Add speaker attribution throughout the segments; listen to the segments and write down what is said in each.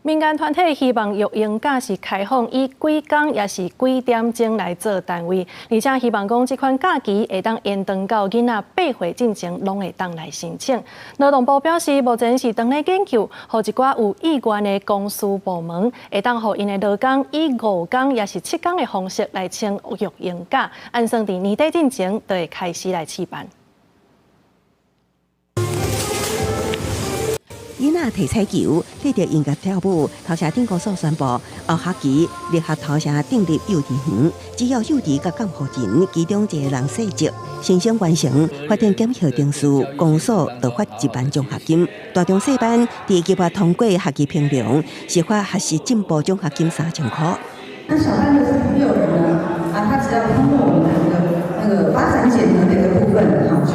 Speaker 1: 民間團體希望育嬰假是開放以幾工抑是幾點鐘來做單位，而且希望講這款假期會當延長到囡仔8歲進前，攏會當來申請。勞動部表示，目前是正咧研究，予一寡有意願的公司部門會當予𪜶的勞工以5工抑是7工的方式來請育嬰假，按算佇年底進前就會開始來試辦。
Speaker 2: 囡仔提彩球，缀著音樂跳舞，頭城鎮公所宣布，後學期聯合頭城鎮立幼稚園，只要幼兒佮監護人其中一個人細隻，申請完成法定檢核程序，公所就發1萬獎學金。大中細班佇計劃通過學期評量，是發學習進步獎學金3000箍。
Speaker 3: 那小班的小朋友呢？啊，他只要通過我們的那個發展檢核的一個部分，好，就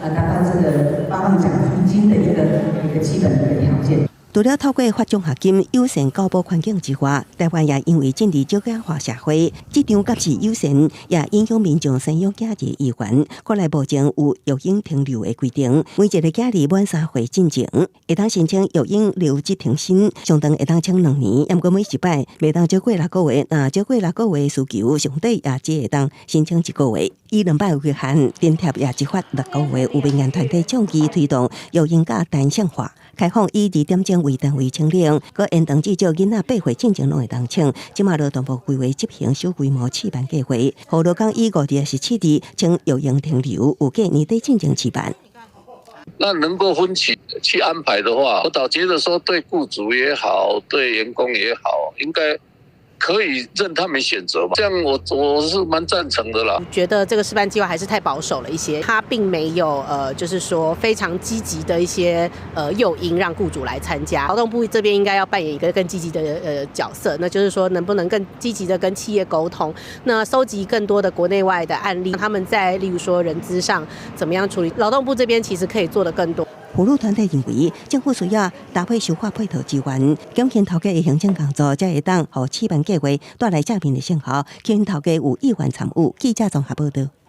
Speaker 3: 達到這個發放獎學金的一個基本的一個條件。
Speaker 2: 除了透過發獎學金友善教保環境之外，台灣也因為進入少子化社會，這場及時友善也影響民眾生養囝兒意願。過來目前有育嬰停留的規定，每一個囝兒滿3歲進前，會當申請育嬰留職停薪，上長會當請2年，毋過每一擺袂當超過6個月，若超過六個月需求，上底也只會當申請一個月。以2擺為限，津貼也只發6個月。有民間團體倡議推動育嬰假彈性化，開放以2點鐘為單位請領，閣延長至少囡仔8歲進前攏會當請。這馬勞動部規劃執行小規模試辦計劃，予勞工以5日抑是7日請育嬰停留，預計年底進前試辦。
Speaker 4: 那能夠分期去安排的話，我倒覺得說對僱主也好，對員工也好，應該可以任他們選擇吧，這樣我是蠻贊成的啦。
Speaker 5: 覺得這個試辦計劃還是太保守了一些，它並沒有就是說非常積極的一些誘因讓僱主來參加。勞動部這邊應該要扮演一個更積極的角色，那就是說能不能更積極的跟企業溝通，那收集更多的國內外的案例，他們在例如說人資上怎麼樣處理，勞動部這邊其實可以做得更多。
Speaker 2: 婦女團體認為，政府需要搭配修法配套資源，減輕頭家的行政工作，才會當予試辦計劃帶來正面的成效，吸引頭家有意願參與。記者綜合報道。